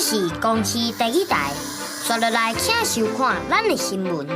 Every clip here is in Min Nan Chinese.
是公視第一台，紲落來請收看咱的新聞。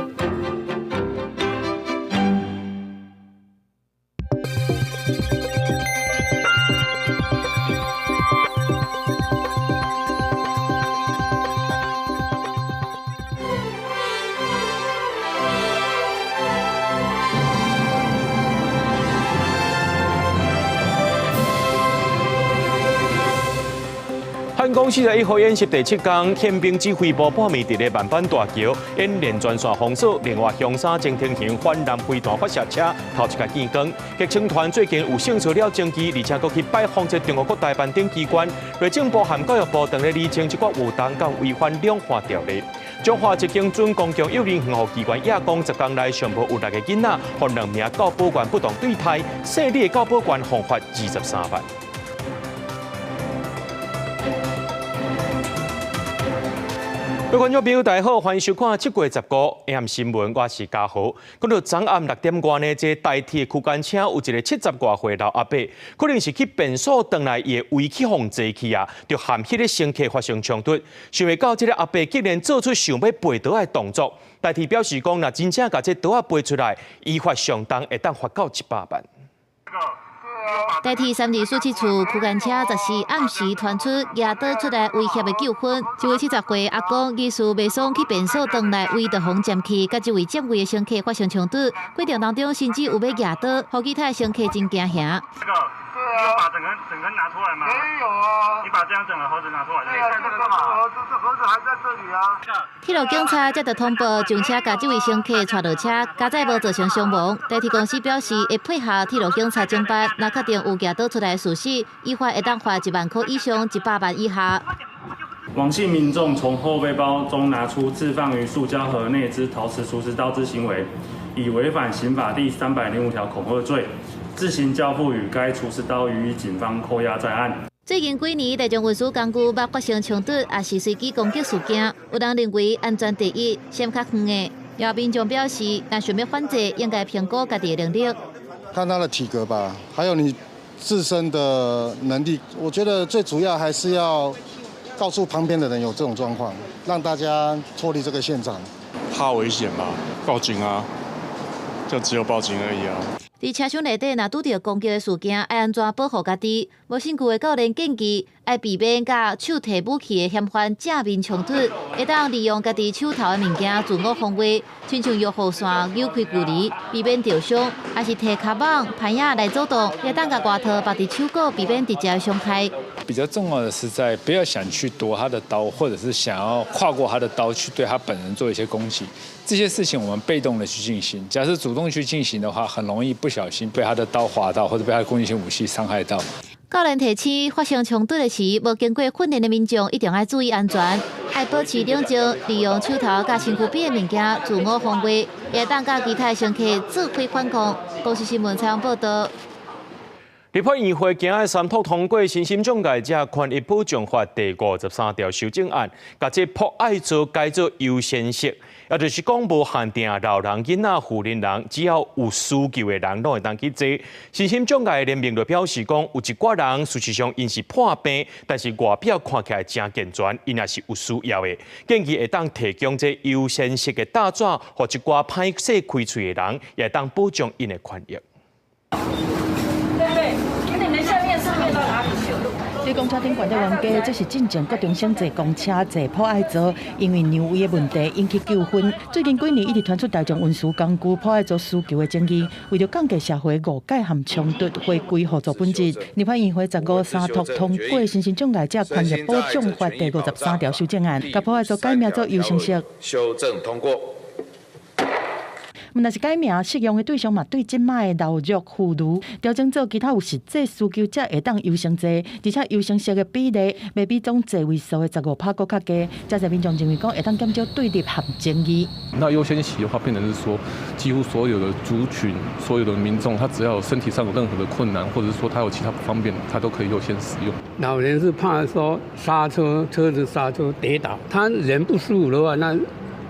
漢光41號演習第七天，憲兵指揮部半暝佇咧萬板大橋演練全線封鎖，另外香山前庭行反艦飛彈發射車頭一擺見光。協清團最近有性騷擾證據，而且閣去拜訪這中國國台辦等機關，內政部和教育部當咧釐清這個有當敢違反兩岸條例。彰化一間準公共幼兒園予機關罷工，10天內上無有六个囡仔，予兩名教保員不當對待，細膩的教保員予罰23萬。各位觀眾朋友，大家好，歡迎收看7月15 AM 新聞，我是嘉豪。講到昨暗6點外呢，這台鐵區間車有一個70外歲老阿伯，可能是去便所轉來，伊的位去予人坐去啊，就和彼个乘客發生衝突。想袂到這个阿伯竟然做出想欲背刀的動作。台鐵表示講，若真正共這刀仔背出來，依法上重會當罰到100萬。台鐵3247處區間車14暗時傳出舉刀出來威脅的糾紛，一位70歲阿公疑似袂爽去便所轉來，位就予人佔去，佮這位佔位的乘客發生衝突，過程當中甚至有欲舉刀，予其他乘客真驚嚇。你有把整個整個拿出來嗎？沒有啊。你把這樣整個盒子拿出來。對啊，這個盒子，這盒子還在這裡啊。鐵路警察接到通報，上車共這位乘客帶落車，佳哉無造成傷亡。台鐵公司表示會配合鐵路警察偵辦，若確定有舉刀出來的事實，依法會當罰1萬塊以上100萬以下。王姓民眾從後背包中拿出置放於塑膠盒內之陶瓷廚師刀之行為，已違反刑法第305條恐嚇罪。自行交付與該廚師刀予以警方扣押在案。最近幾年，大眾運輸工具捌發生衝突，也是隨機攻擊事件。有人認為安全第一，閃較遠的。有民眾表示，若想欲反制，應該評估家己的能力。看他的體格吧，還有你自身的能力。我覺得最主要還是要告訴旁邊的人有這種狀況，讓大家脫離這個現場。怕危險嘛？報警啊！就只有報警而已啊。佇車廂內底，若拄著攻擊的事件，愛按怎保護家己？無身軀的教練建議，愛避免佮手提武器的嫌犯正面衝突，會當利用家己手頭的物件自我防衛，親像搖雨傘扭開距離，避免著傷，抑是提跤蠓、攀仔來阻擋，會當共外套縛佇手股，避免直接傷害。比較重要的是，在不要想去奪他的刀，或者是想要跨過他的刀去對他本人做一些攻擊，這些事情我們被動的去進行。假設主動去進行的話，很容易不小心被他的刀劃到，或者被他的攻擊性武器傷害到。教練提醒，發生衝突的時，無經過訓練的民眾一定愛注意安全，愛保持冷靜，利用手頭佮身軀邊的物件自我防衛，也會當佮其他乘客做伙反抗。公視新聞採訪報導。立法院會今仔三讀通過身心障礙者權益保障法第53條修正案，共這博愛座改做優先席，也就是講無限定老人、囡仔、婦人人，只要有需求的人攏會當去坐。身心障礙聯盟就表示講，有一寡人事實上𪜶是破病，但是外表看起來誠健全，𪜶也是有需要的。建議會當提供這優先席的搭紙，予一寡歹勢開喙的人，也會當保障𪜶的權益。佇公車頂懸的冤家，這是進前高中生坐公車坐博愛座，因為讓位的問題引起糾紛。最近幾年一直傳出大眾運輸工具博愛座需求的爭議，為著降低社會誤解和衝突，回歸互助本質。立法院會15三讀通過身心障礙者權益保障法第53條修正案，共博愛座改名做優先席。修正通過。毋但是改名，適用的對象嘛，對這擺的老弱婦孺調整做其他有實際需求者會當優先坐，而且優先席的比例袂比總座位數的15%閣較低。遮濟民眾認為講會當減少對立和爭議。那優先席的話，變成是說，幾乎所有的族群、所有的民眾，他只要身體上有任何的困難，或者是說他有其他不方便，他都可以優先使用。老人是怕說剎車，車子剎車跌倒，他人不舒服的話，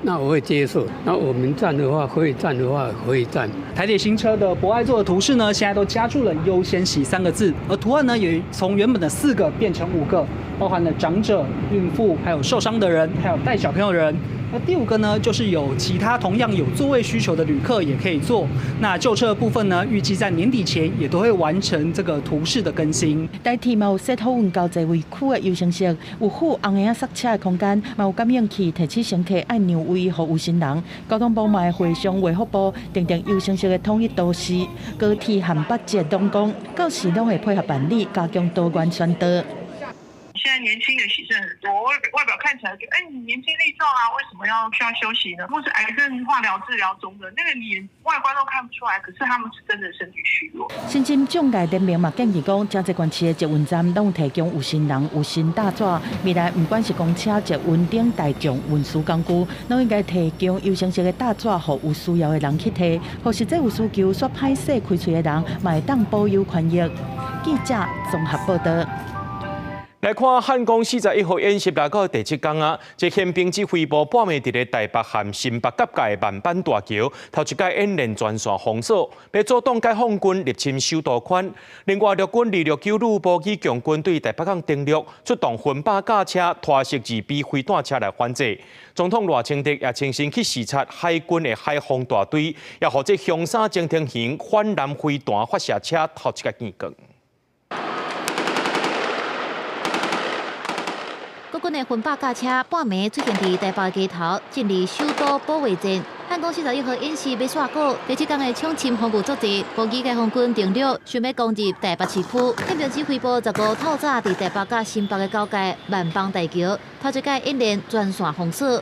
那我會接受。那我們站的話，可以站的話可以站。台鐵新車的博愛座的圖示呢，現在都加注了優先席3個字，而圖案呢也從原本的4個變成5個，包含了長者、孕婦，還有受傷的人，還有帶小朋友的人。那第五個呢，就是有其他同樣有座位需求的旅客也可以坐。那舊車的部分呢，預計在年底前也都會完成這個圖示的更新。台鐵嘛有設好運到座位區的優先席，有附紅嬰仔剎車的空間，嘛有感應器提醒乘客愛讓位予有身人。交通部嘛會會商衛福部訂定優先席的統一圖示。高鐵和北捷攏講，到時攏會配合辦理，加強多元宣導。現在年輕的洗腎很多，外表看起來就你年輕力壯啊，為什麼要需要休息呢？或是癌症化療治療中的那個，你外觀都看不出來，可是他們是真的身體虛弱。身心障礙聯盟嘛建議講，誠濟縣市的捷運站攏提供有身人有身搭紙，未來不管是公車、捷運等大眾運輸工具，攏應該提供優先席的搭紙，予有需要的人去提，予實際有需求煞歹勢開喙的人，嘛會當保有權益。記者綜合報道。來看漢光41號演習來到第七工啊，這憲兵指揮部半暝佇咧台北和新北結界萬板大橋，頭一擺演練全線封鎖，欲阻擋解放軍入侵首都圈。另外，陸軍269旅部機強軍對台北港登陸，出動分靶甲車、拖式2B 飛彈車來反制。總統賴清德也親身去視察海軍的海防大隊，也予這雄三潛艇型反艦飛彈發射車頭一擺見光。國軍的分靶甲車半暝出現佇台北街頭，進入首都保衛戰。漢光41號演習欲煞鼓，第七工的搶侵防禦作戰，無機解放軍登陸，想欲攻入台北市區。憲兵指揮部15透早佇台北佮新北的交界萬邦大橋，頭一擺演練全線封鎖。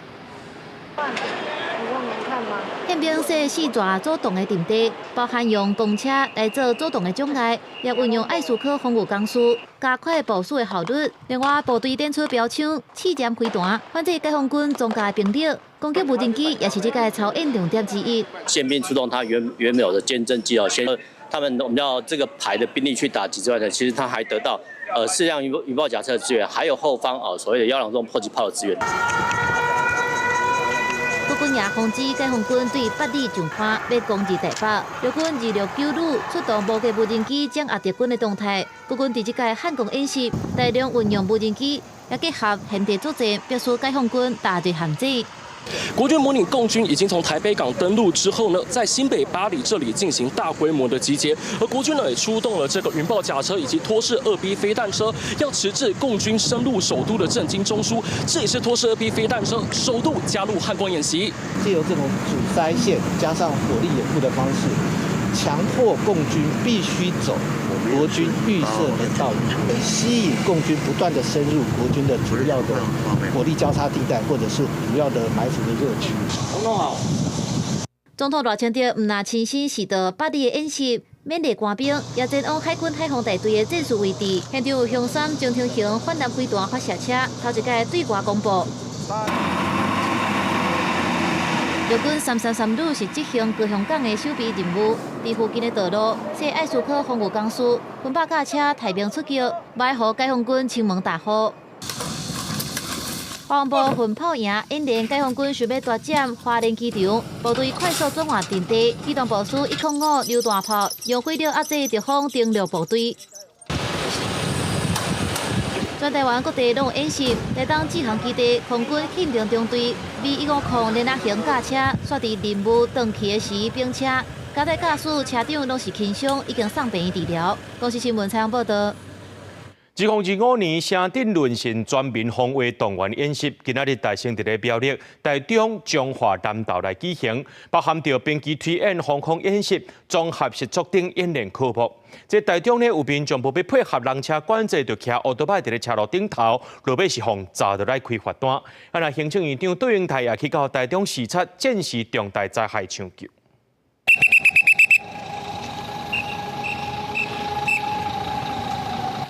憲兵設四座主動的陣地，包含用公車來做主動的障礙，也運用愛斯科防禦工事，加快部署的效率。另外，部隊展出標槍、刺針飛彈，反制解放軍裝甲兵力，攻擊無人機也是這屆操演重點之一。憲兵出動，他原有的肩陣機哦，先他們我們要這個排的兵力去打擊之外呢，其實他還得到適量雲豹甲車的支援，還有後方哦所謂的幺兩重迫擊炮的支援。國軍也防止解放軍對八里上岸，欲攻入台北。陸軍269旅出動無架無人機掌握敵軍的動態。國軍佇這屆漢光演習，大量運用無人機，也結合現地作戰，迫使解放軍踏入陷阱。國軍模擬共軍已經從台北港登陸之後呢，在新北八里這裡進行大規模的集結，而國軍呢也出動了這個雲豹甲車以及拖式2B 飛彈車，要遲滯共軍深入首都的政經中樞。這也是拖式2B 飛彈車首度加入漢光演習，藉由這種阻塞線加上火力掩護的方式，強迫共軍必須走國軍預設的道路，吸引共軍不斷的深入國軍的主要的火力交叉地帶，或者是主要的埋伏的熱區。總統好。總統賴清德毋但親身視導八里的演習，勉勵官兵，也前往海軍海防大隊的戰術位置，現場有雄三潛艇型反艦飛彈發射車，頭一擺對外公布。陸軍333旅是執行高雄港的守備任務，佇附近的道路設愛斯科防禦工事，分靶甲車抬兵出擊，欲予解放軍侵門踏戶。國防部混炮營演練解放軍想欲奪佔花蓮機場，部隊快速轉換陣地，機動部署105榴彈炮，用火力壓制敵方登陸部隊。全台灣各地攏有演習，台東志航基地空軍憲兵中隊 V150連吶型甲車，煞佇任務轉去的時冰車，交代駕駛車長攏是輕傷，已經送病院治療。公視新聞採訪報導。2025年城鎮淪陷全民防衛動員演習，今仔日大成佇咧苗栗、台中、彰化南投來舉行，包含著兵機推演、防空演習、綜合實作等演練科目。這台中呢，有民眾無欲配合人車管制，就騎烏托邦佇咧車路頂頭，落尾是予砸落來開罰單。啊，若行政院長卓榮泰也去到台中視察戰時重大災害搶救。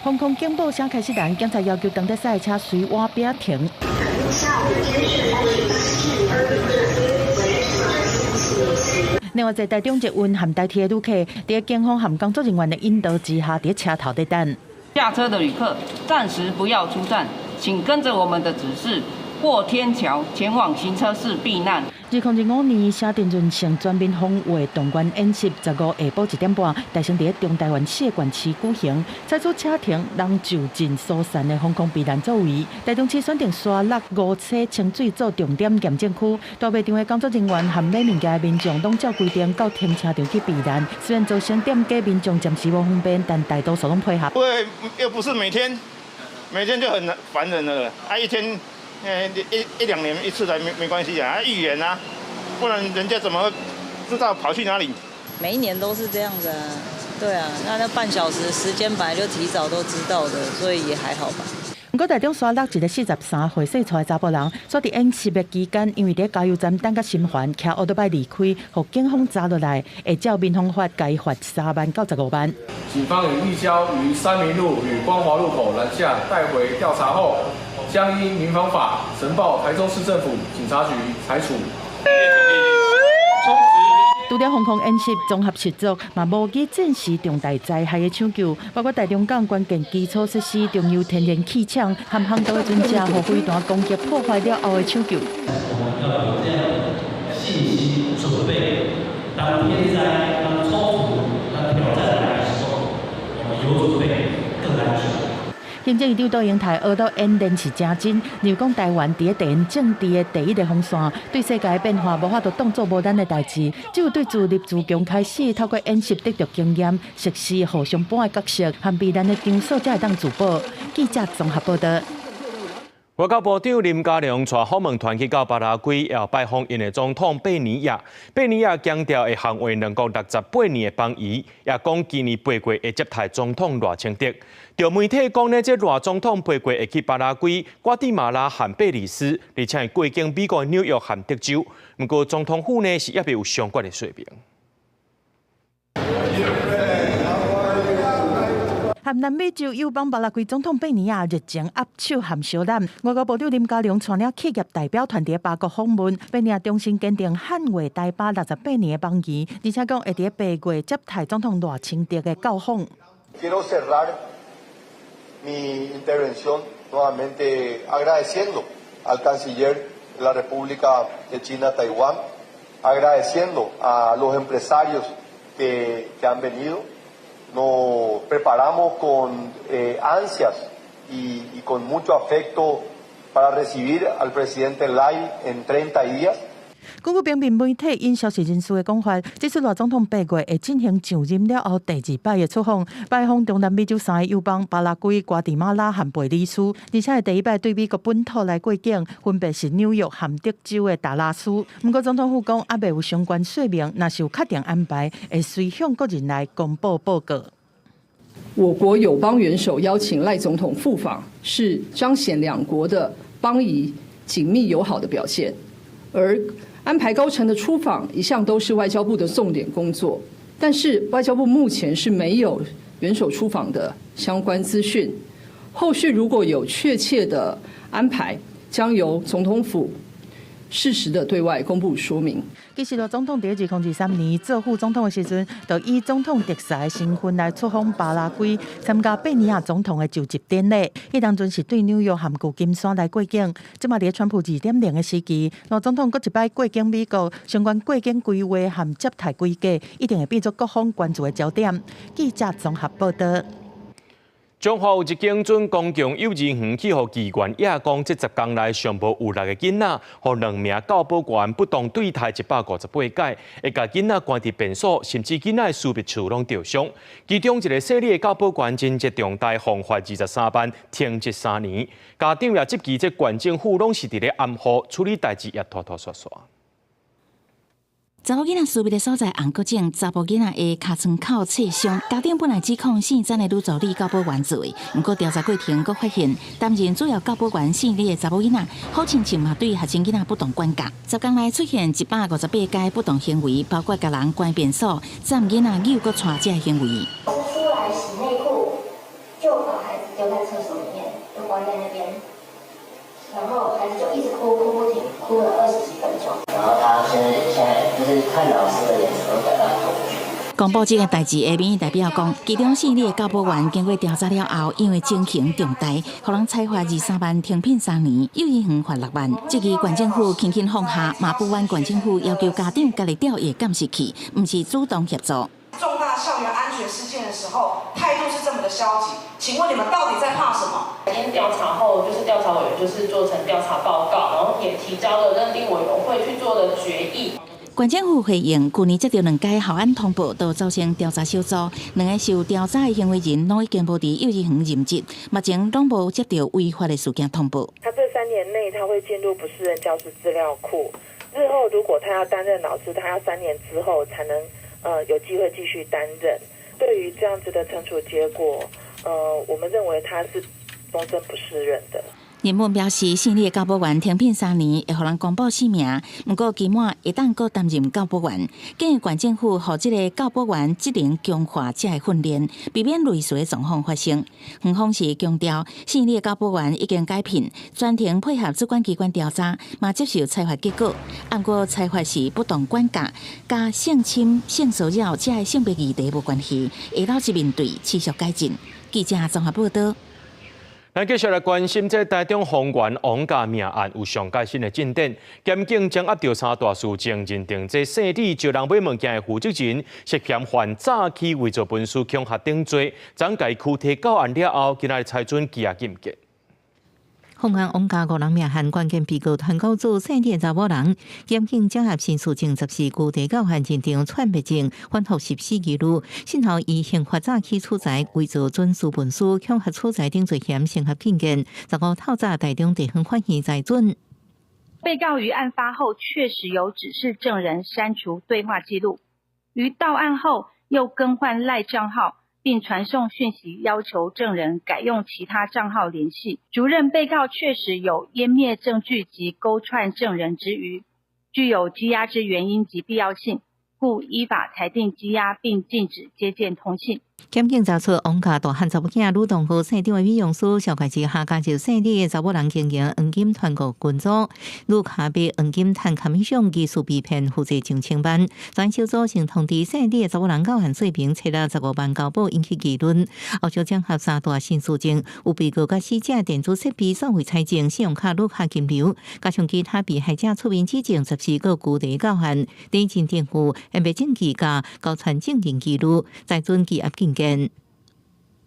防空警報聲開始響，警察要求當地駛車隨倚邊停。另外，在台中捷運和台鐵的旅客，佇警方和工作人員的引導之下，佇車頭咧等。下車的旅客暫時不要出站，請跟著我們的指示，過天橋前往行車室避難。2025年聲電潤城全面防衛動員演習，15下晡1點半，大聲佇中台灣四個縣市舉行，採取車停人就近疏散的防空避難作為。台中市選定沙鹿、梧棲、清水做重點驗證區，大賣場的工作人員和買物件的民眾攏照規定到停車場去避難。雖然造成店家民眾暫時無方便，但大多數攏配合。對，又不是每天，每天就很煩人了。啊，一天。一一兩年一次來沒關係啊，預演啊，不然人家怎麼知道跑去哪裡？每一年都是這樣子啊，對啊，那半小時時間本來就提早都知道的，所以也還好吧。毋過台中沙鹿一個43歲姓蔡的查埔人，煞佇演習的期間，因為佇加油站等甲心煩，騎歐多擺離開，予警方查落來，會照民防法共伊罰3萬到15萬。警方已移交於三民路與光華路口攔下帶回調查後，將依民防法呈報台中市政府警察局裁處。除了防空演習綜合實作，嘛模擬戰時重大災害的搶救，包括台中港關鍵基礎設施、中油天然氣廠和航道的船隻，予飛彈攻擊破壞了後的搶救。我們要有這樣的信心準備，當天災、當衝突、當挑戰來的時候，我們有準備，更安全。行政院長杜英台學到演練是誠真，認為講台灣佇咧地緣政治的第一個防線，對世界的變化無法度當作無咱的代誌，只有對自立自強開始，透過演習得著經驗，實施互相幫的角色，和避難的場所才會當自保。記者綜合報道。外交部長林佳龍帶訪問團去到巴拉圭，也拜訪𪜶的總統貝尼亞。貝尼亞強調會捍衛兩國68年的邦誼，也講今年8月會接待總統賴清德。著媒體講呢，這賴總統8月會去巴拉圭、瓜地馬拉和貝里斯，而且會過境美國紐約和德州。毋過總統府呢是猶未有相關的說明。和南美洲友邦巴拉圭總統貝尼亞日前握手和相攬，外交部長林佳龍帶領企業代表團佇巴國訪問，貝尼亞重新堅定捍衛台巴68年的邦誼，而且講會佇8月接待總統賴清德的到訪。 Quiero cerrar mi intervención nuevamente agradeciendo al canciller de la República de China Taiwán, agradeciendo a los empresarios que han venido. Nos preparamos con ansias y con mucho afecto para recibir al presidente Lai en 30 días. 根據平民媒體引消息人士的講法，這次賴總統8月會進行上任了後第二擺的出訪，拜訪中南美洲三個友邦巴拉圭、瓜地馬拉和貝里斯，而且係第一擺對美國本土來過境，分別是紐約和德州的達拉斯。毋過總統府講，猶未有相關說明，若是有確定安排，會隨向國人來公布報告。我國友邦元首邀請賴總統赴訪，是彰顯兩國的邦誼緊密友好的表現，而安排高層的出訪一向都是外交部的重點工作，但是外交部目前是沒有元首出訪的相關資訊。後續如果有確切的安排，將由總統府適時的對外公布說明。其實，賴總統佇2023年做副總統的時陣，就以總統特使的身份來出訪巴拉圭，參加貝尼亞總統的就職典禮。彼當陣是對紐約和舊金山來過境。這馬佇川普2.0的時期，賴總統閣一擺過境美國，相關過境規劃和接待規格，一定會變做各方關注的焦點。記者綜合報道。彰化有一間準公共幼兒園去予議員掖講，這10工內上無有力的囡仔，予兩名教保員不當對待158擺，會共囡仔關佇便所，甚至囡仔的私密處攏著傷。其中一個姓李的教保員情節重大，予罰23萬，停職3年。家長也質疑這縣政府攏是佇咧掩護，處理代誌也拖拖沙沙。查某囡仔私密的所在紅閣腫，查埔囡仔的尻川口切傷。家長本來指控姓詹的女助理教保員做的，毋過調查過程閣發現，擔任主要教保員姓李的查某囡仔，好親像嘛對學生囡仔不當管教。10工內出現158該不當行為，包括共人關便所、佔囡仔扭閣掣這行為。出來洗內褲，就把孩子丟在廁所裡面，就關在那邊，然後孩子就一直哭，哭不停，哭了20幾分鐘。然後他現在就是看老師的眼神都感到恐懼。公布這个代誌的民意代表講，其中姓李的教保員經過調查了後，因為情形重大，予人裁罰23萬，停聘3年，幼兒園罰6萬。這個縣政府輕輕放下，嘛不滿縣政府要求家長家己調伊的監視器，毋是主動協助。重大校園安全事件的時候，態度是這麼的消極，請問你們到底在怕什麼？經調查後，就是調查委員就是做成調查報告，然後也提交了認定委員會去做的決議。縣政府回應，去年接到兩家校安通報，都組成調查小組，兩个受調查的行為人攏已經無佇幼兒園任職，目前攏無接到違法的事件通報。他這3年內他會進入不適任教師資料庫，日後如果他要擔任老師，他要3年之後才能有機會繼續擔任。對於這樣子的懲處結果，我們認為他是終身不適任的。林本表示，姓李的教保員停聘3年，會予人公布姓名。毋過期滿會當閣擔任教保員。建議縣政府予這个教保員職能強化這个訓練，避免類似的狀況發生。園方是強調，姓李的教保員已經解聘，全程配合主管機關調查，嘛接受裁罰結果。毋過裁罰是不當管教，佮性侵、性騷擾這个性別議題無關係，會老實面對，持續改進。記者綜合報道。咱繼續來關心這台中豐原王家命案有上蓋新的進展，檢警掌握著三大事證，認定這姓李招人買物件的負責人涉嫌犯詐欺偽造文書恐嚇等罪，將共拘提到案了後，今仔日裁准羈押禁見。豐原王家五人命案關鍵被告團購組姓李的查某人，檢警掌握新事證14拘提到案認定串謀證，反覆實施記錄，訊後以刑法詐欺取財、偽造准書文書、恐嚇取財等罪嫌成立禁見。15透早台中地方法院裁准。被告於案發後確實有指示證人刪除對話記錄，於到案後又更換 LINE 帳號。並傳送訊息要求證人改用其他賬號聯繫。主認被告確實有湮滅證據及勾串證人之虞，具有羈押之原因及必要性，故依法裁定羈押並禁止接見通信。檢警查出王家大漢查某囝呂東豪姓張的美容師，紹介之下加入姓李的查某人經營黃金團購群組，呂卡買黃金賺commission上技術被騙，負債上千萬。專小組先通知姓李的查某人到案說明，揣了15萬交保，引起議論。後續整合三大新事證，有被告佮死者電子設備數位採證、信用卡、呂卡金流，加上其他被害者出面指證，14個拘提到案，等認定有湮滅證據佮交傳證人記錄，裁准羈押禁見。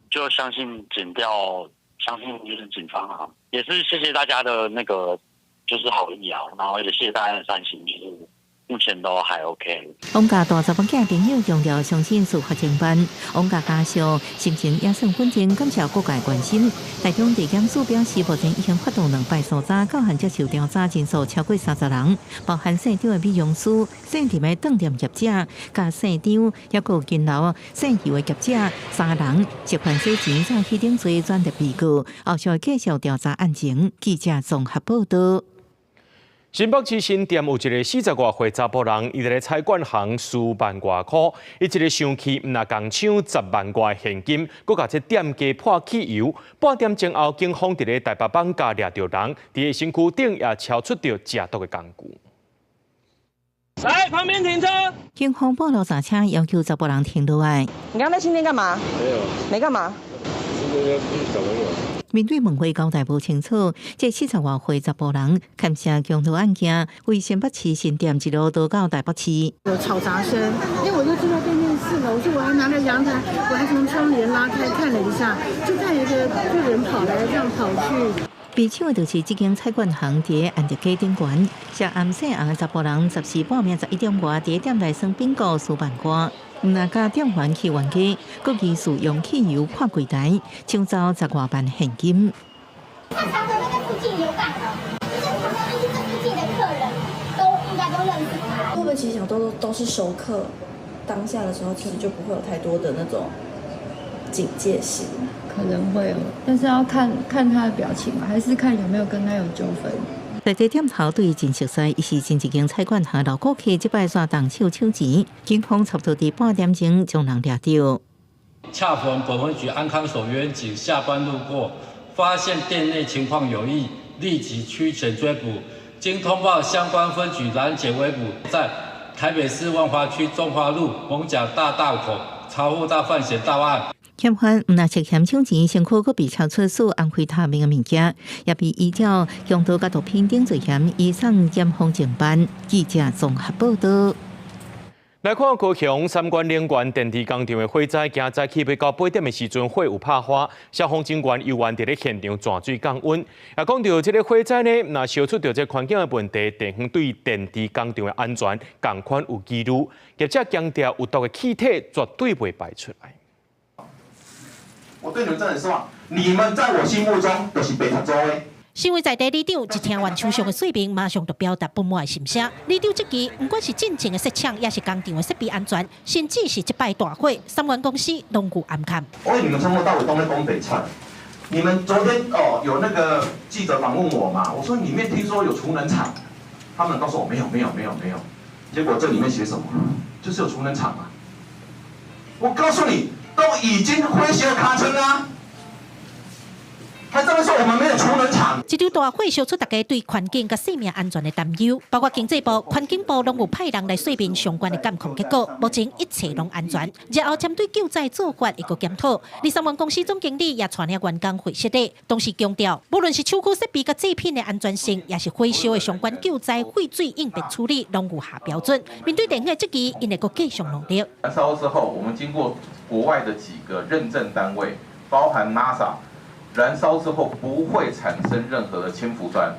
就相信檢調，相信就是警方啊，也是謝謝大家的那個就是好意啊，然後也謝謝大家的善心，就是目前都還 OK。王家大查某囝朋友強調，相信司法偵辦。王家家屬心情也算穩定，感謝各界關心。台中地檢署表示，目前已經發動兩擺搜查，到案接受調查人數超過30人，包含姓張的美容師、姓林的當店業者、佮姓張抑閣有金樓姓余的業者三人，涉犯洗錢、詐欺等罪轉入被告，後續繼續調查案情。記者綜合報道。新北市新店有一个40外歲查埔人，伊佇咧菜館行輸萬外箍，伊一个生氣，毋但共搶10萬外現金，閣共這店家潑汽油。半點鐘後，警方佇咧台北艋舺掠著人，佇咧身軀頂也抄出著食毒的工具。來，旁邊停車。警方報路查車，要求查埔人停落來。你剛剛在新店幹嘛？沒有。沒幹嘛？小朋友。面對問話交代無清楚，這40外歲查埔人牽涉強盜案件，為新北市新店一路逃到台北市。有吵雜聲，因為我就住在對面4樓，所以我還拿着陽台，我還從窗簾拉開看了一下，就看一個就人跑來這樣跑去。被搶的就是這間菜館行佇安德街頂懸，涉案姓洪的查埔人，14半暝11點外佇店內耍賓果輸萬外。毋但共店員去冤家，閣疑似用汽油潑櫃台，搶走10外萬現金。他常常在附近遊蕩的，就是常常就是這附近的客人都應該都認識他。會不會其實想都是熟客，當下的時候其實就不會有太多的那種警戒心？可能會有，但是要看看他的表情嘛，還是看有沒有跟他有糾紛。在這店頭對真熟悉，伊是前一間菜館行老顧客，這擺煞動手搶錢，警方差不多佇半點鐘將人掠著。恰逢本分局安康所員警下班路過，發現店內情況有異，立即驅犬追捕。經通報相關分局攔截圍捕，在台北市萬華區中華路艋舺大道口查獲大犯嫌到案。嫌犯毋但涉嫌搶錢，身軀閣被查出使安非他命的物件，也被依照強盜佮毒品等罪嫌移送檢方偵辦。記者綜合報道。來看高雄三官能源電池工廠的火災，今早起欲到8點的時陣，火有拍花，消防人員猶原佇咧現場泉水降溫。也講著這个火災呢，若燒出著這環境的問題，地方對電池工廠的安全仝款有疑慮，業者強調有毒的氣體絕對袂排出來。我對你們真的很失望，你們在我心目中就是白讀的。身為在地里長，一聽完廠商的說明，馬上就表達不滿的心聲。里長質疑，毋管是進前的設廠，抑是工廠的設備安全，甚至是這擺大火，三元公司攏有暗崁。我你們從頭到尾都在講白菜。你們昨天哦有那個記者訪問我嘛？我說裡面聽說有儲能廠，他們告訴我沒有沒有沒有沒有。結果這裡面寫什麼？就是有儲能廠嘛。我告訴你，都已經火燒尻川啊！還這麼說我們沒有儲能廠。這場大火燒出大家對環境佮生命安全的擔憂，包括經濟部、環境部攏有派人來說明相關的監控結果，目前一切攏安全。日後針對救災做法會閣檢討。而三元公司總經理也帶領員工會釋禮，同時強調，無論是廠區設備佮製品的安全性，抑是火燒的相關救災廢水應變處理，攏有下標準。面對地方的質疑，𪜶會閣繼續努力。燃燒之後，我們經過國外的幾個認證單位，包含 NASA。燃燒之後不會產生任何的氫氟酸，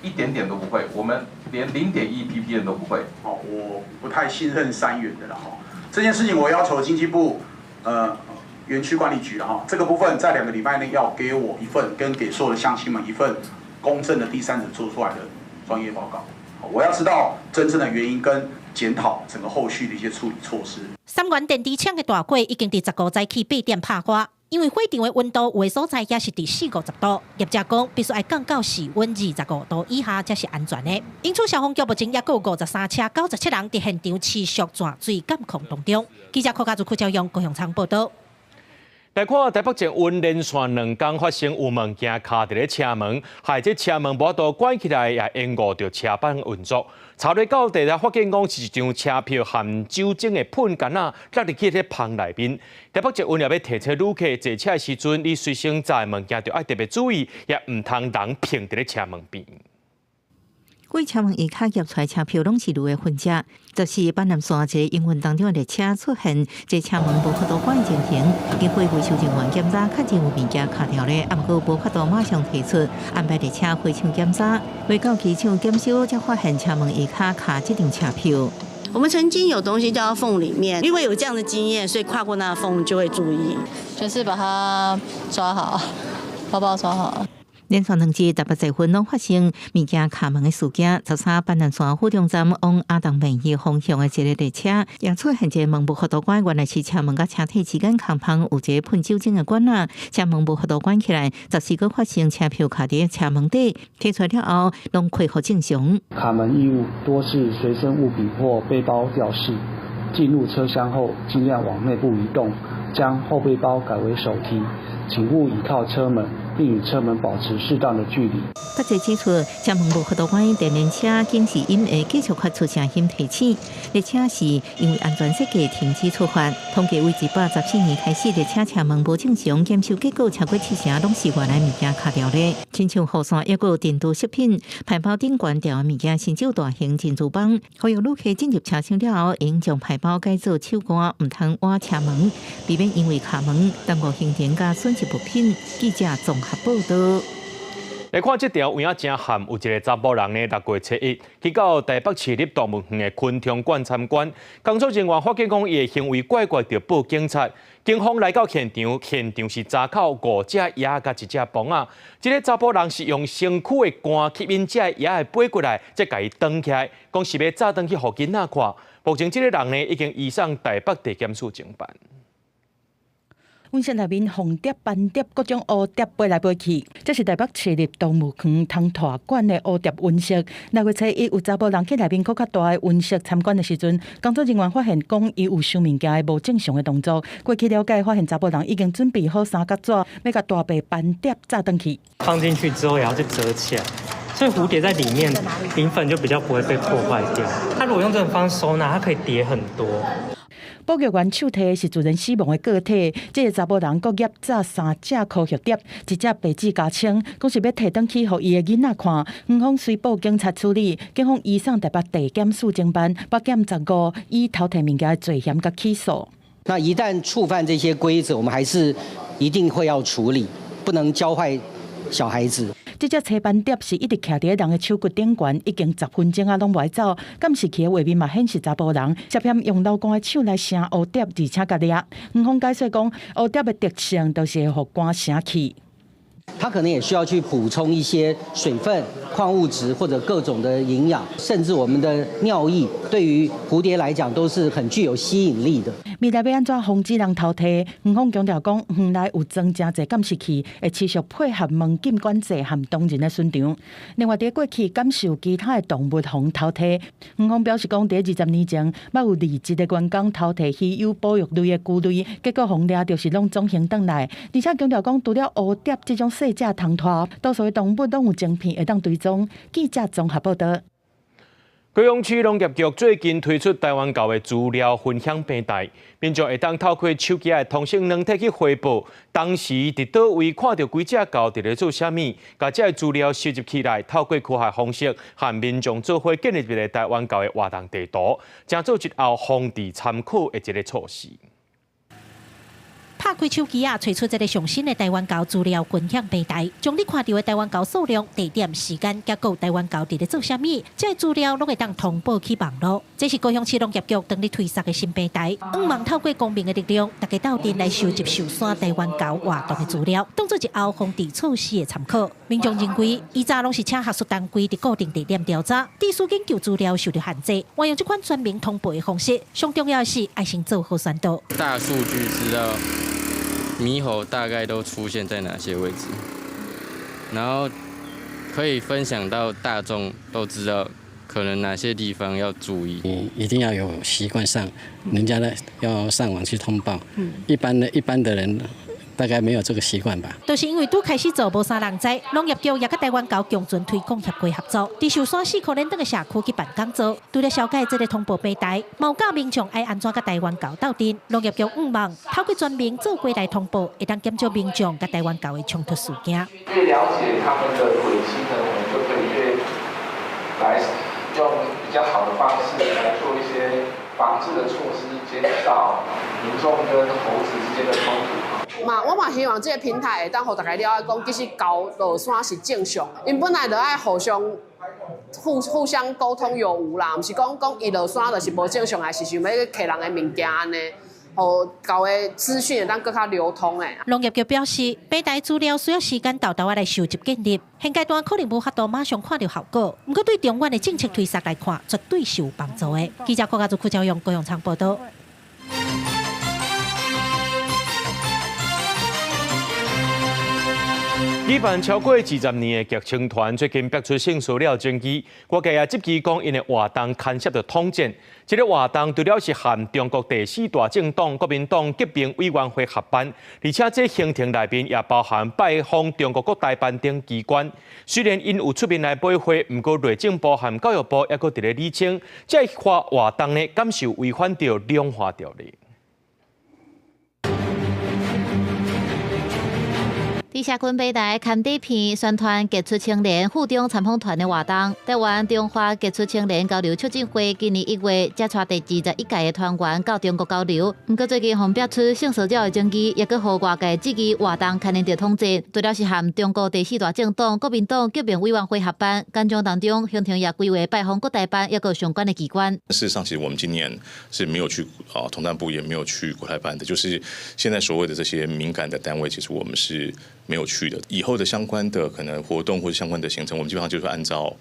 一點點都不會，我們連0.1 ppm 都不會。哦，我不太信任三元的了哈。這件事情我要求經濟部，園區管理局了哈，這個部分在2個禮拜內要給我一份，跟給所有的鄉親們一份公正的第三者做出來的專業報告。我要知道真正的原因跟檢討整個後續的一些處理措施。三元電池廠的大火已經佇15早起8點拍花。因為火場的溫度有的所在也是佇四五十度，業者講必須愛降到室溫25度以下才是安全的。因此消防局目前猶閣有53車97人佇現場持續泉水監控當中。記者柯家祖、柯朝陽高雄倉報道。來看台北捷運連續2工發生有物件卡佇咧車門，害這車門無法度關起來，也延誤著車班運作。查咧到底才發現講是一張車票含酒精的噴罐仔，落入去這芳內面。台北捷運也欲提醒旅客坐車的時陣，你隨身載的物件著愛特別注意，也毋通人碰佇咧車門邊。規車門下跤夾出來車票攏是鹵的痕跡，就是板南線一個營運當中的列車出現這車門無法度關情形，經過維修人員檢查，確認有物件卡著咧，啊，毋過無法度馬上提出安排列車回廠檢查，欲到機場檢修，才發現車門下跤卡這張車票。我們曾經有東西掉到縫裡面，因為有這樣的經驗，所以跨過那個縫就會注意，就是把它抓好，包包抓好。連續2日台北捷運攏發生物件卡門的事件。13板南線府中站往阿東便衣方向的一个列車，也出現一个門無法度關，原來是車門佮車體之間空縫有一个噴酒精的管仔，車門無法度關起來。14閣發生車票卡佇車門底，提出來了後，攏恢復正常。卡門異物多是隨身物品或背包吊飾，進入車廂後盡量往內部移動，將後背包改為手提，請勿倚靠車門，並與車門保持適當的距離。北捷指出，車門無法度關，電聯車警示音會繼續發出聲音提醒。列車是因為安全設計停止出發。統計為114年開始，列車車門無正常，檢修結果超過七成攏是原來物件卡著咧。親像雨傘抑閣有電鍍食品、牌包頂懸吊的物件，甚至有大型珍珠舫。呼籲旅客進入車廂了後，應將牌包改做手掛，毋通倚車門，避免因為卡門耽誤行程佮損失物品。記者綜合報道。來看這條有影誠譀，有一个查埔人呢，6月7日去到台北市立動物園的昆蟲館參觀，工作人員發現講伊的行為怪怪，就報警察。警方來到現場，現場是查扣五隻鴨佮一隻蠓仔。這个查埔人是用身軀的汗吸引這鴨的飛過來，再共伊擋起來，講是欲紮轉去予囡仔看。目前這个人呢，已經移送台北地檢署偵辦。溫室內面鳳蝶、斑蝶、各種蝴蝶飛來飛去，這是台北市立動物園唐屜館的蝴蝶溫室。6月7日有查埔人去內面閣較大的溫室參觀的時陣，工作人員發現講伊有收物件的無正常的動作。過去了解，發現查埔人已經準備好三角紙，欲共大白斑蝶紮轉去。放進去之後，也要去折起來，所以蝴蝶在裡面，磷粉就比較不會被破壞掉。它如果用這種方式收納，它可以疊很多。保育員手提是自然死亡的個體，這个查某人閣挹走三隻科學碟，一隻白紙加簽，講是欲提轉去予伊的囡仔看。園方隨報警察處理，警方移送台北地檢署偵辦，北檢15以偷提物件的罪嫌佮起訴。那一旦觸犯這些規則，我們還是一定會要處理，不能教壞小孩子。這隻斜斑蝶是一直徛佇人的手骨頂懸，已經10分鐘啊，攏無愛走。監視器的畫面嘛顯示查埔人涉嫌用流汗的手來聲蝴蝶，而且共掠。園方解釋講，蝴蝶的特性就是會予汗聲去。它可能也需要去補充一些水分、礦物質或者各種的營養，甚至我們的尿液，對於蝴蝶來講都是很具有吸引力的。未來欲按怎防止人偷提？園方強調講，園內有裝誠濟監視器，會持續配合門禁管制和當人的巡場。另外，佇過去敢是有其他的動物予人偷提？園方表示講，佇20年前，捌有20個員工偷提稀有保育類的龜類，結果予人掠著時攏總還轉來。而且強調講，除了蝴蝶這種細隻蟲豸，多數的動物攏有晶片會當追蹤。記者綜合報導。高雄市農業局最近推出台灣猴的資料分享平台，民眾會當透過手機的通訊軟體去回報，當時佇佗位看著幾隻猴佇咧做啥物，共這个資料收集起來，透過科學方式和民眾做伙建立一个台灣猴的活動地圖，成做日後防治參考的一个措施。拍開手機仔，揣出這个上新的台灣猴資料分享平台，將你看著的台灣猴數量、地點、時間，抑閣台灣猴佇咧做啥物，這个資料攏會當通報去網路。這是高雄市農業局當咧推捒的新平台，向望透過公民的力量，大家鬥陣來收集壽山台灣猴活動的資料，當做日後防治措施的參考。民眾認為，以前攏是請學術單位佇固定地點調查，致使研究資料受著限制。運用這款全民通報的方式，上重要的是愛先做好宣導。大數據知道獼猴大概都出現在哪些位置，然後可以分享到大眾都知道可能哪些地方要注意。你一定要有習慣上，人家呢要上網去通報。一般的人大概沒有這個習慣吧。就是因為拄開始做無啥人知，農業局也佮台灣猴共存推廣協會合作，佇壽山四箍連轉的社區去辦講座，除了紹介這个通報平台，嘛有教民眾愛按怎佮台灣猴鬥陣。農業局向望透過全民做伙來通報，會當減少民眾佮台灣猴的衝突事件。越了解他們的軌跡呢，我們就可以越來用比較好的方式來做一些防治的措施，減少民眾跟猴子之間的衝突。嘛，我嘛希望這个平台會當予大家了解講，其實猴落山是正常，𪜶本來就愛互相互互相溝通有無啦，毋是講講伊落山就是無正常，還是想欲挃人的物件按呢，予猴的資訊會當閣較流通的。農業局表示，平台資料需要時間沓沓仔來收集建立，現階段可能無法度馬上看著效果，毋過對長遠的政策推捒來看，絕對是有幫助的。記者郭家祖、柯昭勇、高雄場報導。舉辦超過20年的劇青團最近爆出性騷擾爭議，外界也質疑講𪜶的活動牽涉著統戰。這个活動除了是和中國第四大政黨國民黨革命委員會合辦，而且這行程內面也包含拜訪中國國台辦等機關。雖然𪜶有出面來駁回，毋過內政部和教育部猶閣佇咧厘清，這個活動呢，敢是有違反著兩化條例。佇社群平台刊底片宣傳傑出青年赴中參訪團的活動，台灣中華傑出青年交流促進會今年1月才帶第21屆的團員到中國交流。毋過最近予爆出性騷擾的爭議，也閣予外界質疑活動牽連著統戰。除了是和中國第四大政黨國民黨革命委員會合辦，講座當中行程也規劃拜訪國台辦，抑閣相關的機關。事實上，其實我們今年是沒有去啊，統戰部也沒有去國台辦的，就是現在所謂的這些敏感的單位，其實我們是沒有去的。以後的相關的可能活動或者相關的行程，我們基本上就是按照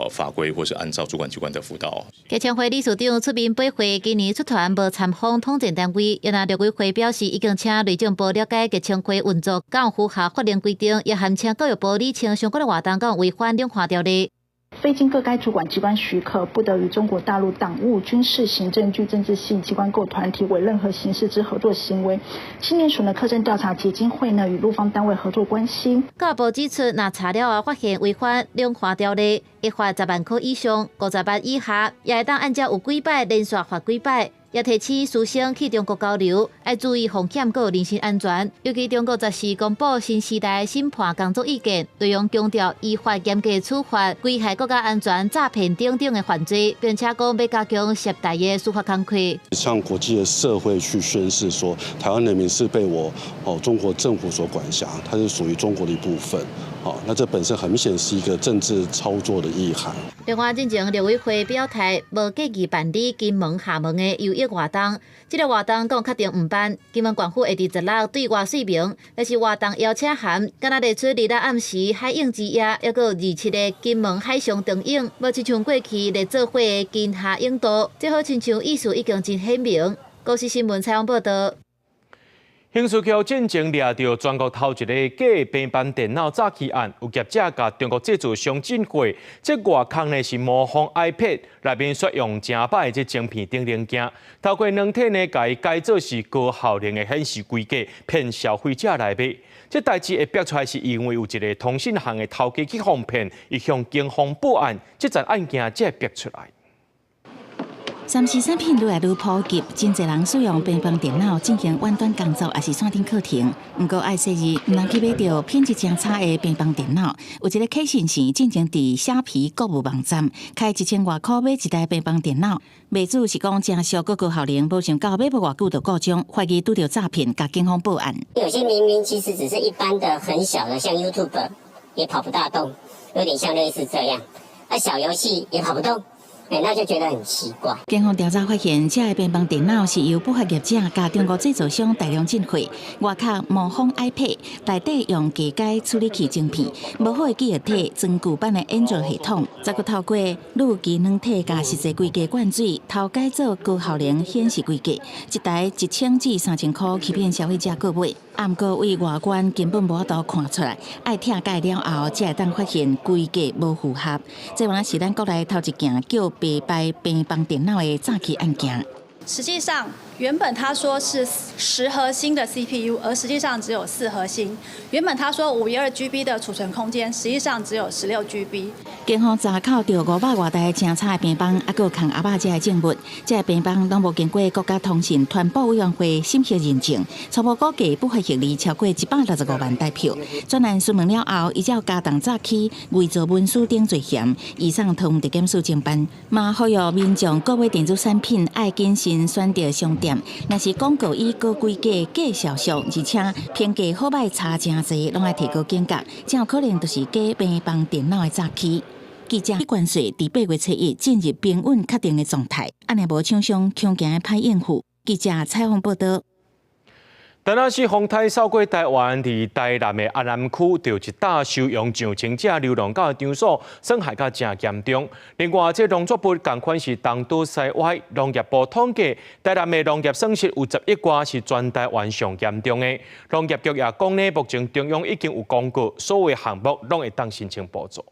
法規或是按照主管機關的輔導。傑青會理事長出面駁回，今年出團無參訪統戰單位，也若陸委會表示已經請內政部了解傑青會運作，敢有符合法令規定，也函請教育部理清相關的活動敢有違反兩化條例。非經各該主管機關許可，不得與中國大陸黨務、軍事、行政、具政治性機關構團體為任何形式之合作行為。青年署呢，課政調查基金會呢，與陸方單位合作關係。教育部指出，若查了後發現違反兩化條例，會罰10萬塊以上50萬以下，也會當按照有幾擺連續罰幾擺。也提醒師生去中國交流，愛注意風險閣人身安全。尤其中國十四公布新時代審判工作意見，內容強調依法嚴格處罰危害國家安全、詐騙等等的犯罪，並且講欲加強涉台的司法工作。向國際的社會去宣示說，台灣人民是被我哦中國政府所管轄，它是屬於中國的一部分。哦，那這本身很明顯是一個政治操作的意涵。另外，進前陸委會表態，無建議辦理金門、廈門的遊藝活動。這個活動閣確定毋辦。金門縣府會佇16對外說明，但是活動邀請函，敢若列出26暗時海湧之夜，抑閣有27的金門海上燈影，無親像過去咧做伙的金廈泳道，這好親像意思已經真顯明。公視新聞採訪報導。刑事局進前掠著全國頭一个假平板電腦詐欺案，有業者共中國製造商進貨，這外殼呢是模仿 iPad，內面卻用誠歹的這晶片等零件，透過軟體呢，共伊改做是高效能的顯示規格，騙消費者來買。這代誌會爆出來，是因為有一个通訊行的頭家去予騙，伊向警方報案，這樁案件才會爆出來。3C 產品愈來愈普及，真濟人使用平板電腦進行遠端工作，抑是線頂課程。毋過愛細膩，毋通去買著品質誠差的平板電腦。有一个柯先生進前佇蝦皮購物網站開1000外箍買一台平板電腦，賣主是講誠俗閣高效能，無想到買無偌久就故障，懷疑拄著詐騙，共警方報案。有些明明其實只是一般的很小的，像 YouTube 也跑不大動，有點像類似這樣。啊，小遊戲也跑不動。欸，那就覺得很奇怪。警方調查發現，這个平板電腦是由不法業者共中國製造商大量進貨，外殼模仿 iPad，內底用加改處理器晶片，無好的記憶體裝舊版的安卓系統，再閣透過濾機軟體共實際規格灌水，偷改做高效能顯示規格，一台1000至3000箍欺騙消費者購買。毋過對外觀根本無法度看出來，愛拆解了後，才會當發現規格無符合。這原來是咱國內頭一件叫白牌平板電腦的詐欺案件。實際上，原本他說是10核心的 CPU，而實際上只有4核心。原本他說512 GB 的儲存空間，實際上只有16 GB。警方查扣著500外台誠差的平板，抑閣有空盒仔這个證物，這个平板攏無經過國家通訊傳播委員會審核認證，初步估計不法獲利超過165萬台票。專案詢問了後，依照加重詐欺、偽造文書等罪嫌，移送桃園地檢署偵辦。嘛呼籲民眾購買電子產品愛謹慎選擇商店，若是廣告以高規格假銷售，而且評價好䆀差誠濟，攏愛提高警覺，誠有可能就是假平板電腦的詐欺。記者關稅佇8月初1進入平穩確定的狀態，按呢無廠商恐驚會歹應付。記者採訪報導。台南市風颱掃過台灣，佇台南的安南區，就一搭收容上千隻流浪狗的場所，損害甲誠嚴重。另外，這農作物仝款是東倒西歪。農業部統計，台南的農業損失有10億外，是全台灣上嚴重的。農業局也講呢，目前中央已經有公告，所有項目攏會當申請補助。